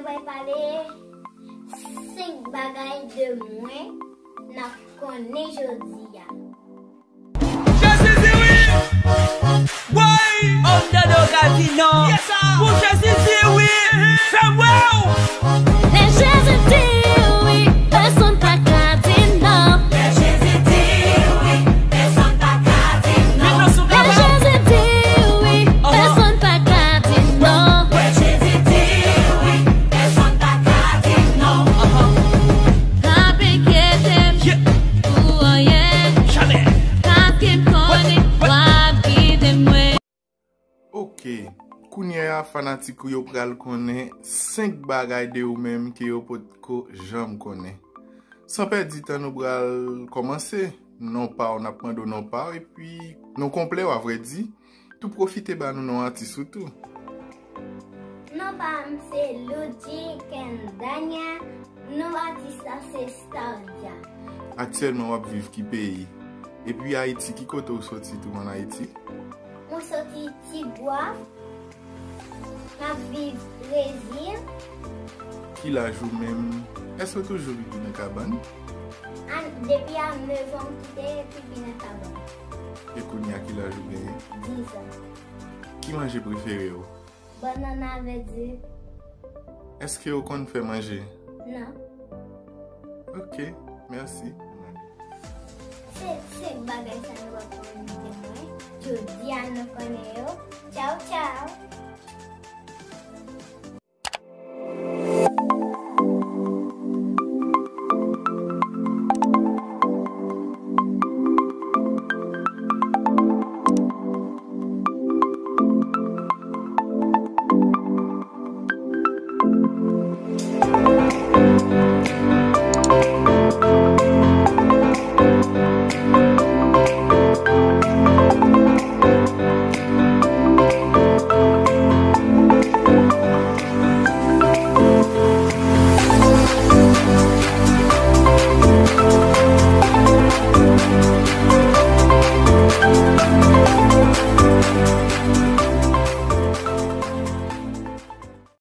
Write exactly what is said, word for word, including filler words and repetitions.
Mwen pale senk bagay de mwen n ap konnen jodi a. Jezi di wi. Woy. Òm nan nou ka di non. Pou Jezi di wi. Fè m wè w. Lè Jezi di wi, pèsonn pa ka di non. Lè Jezi di wi, pèsonn pa ka di non. Lè Jezi di wi, pèsonn pa ka di non. Lè Jezi di wi, pèsonn pa ka di non. Pa enkyete m pou anyen. Paske m konnen w ap gide mwen. Ok, kounye a fanatik ou yo pral konnen senk bagay de ou menm ke yo potko janm konnen. San pèdi tan nou pral kòmanse. Non pa w, n ap mande w non pa w epi non konplè w, avrèdi. Tou pwofite ba nou non atis ou tou. Non pa m se Ludie Kendania, non atis la se Stardia. Aktyèlman w ap viv ki peyi? Epi Ayiti, ki kote w soti tou an Ayiti? Mwen soti Tigwav, m ap viv Brezil. Ki laj ou menm? Èske w toujou viv nan kabann? An, depi a nèf an m kite epi vin nan kabann. E kounye a ki laj ou genyen? Diz an. Ki manje prefere w? Bannann avèk di. Èske w konn fè manje? Non. Ok, mèsi. Se senk bagay sa nou ap konnen de mwen. Jodi a nou konnen yo. Tchaw tchaw.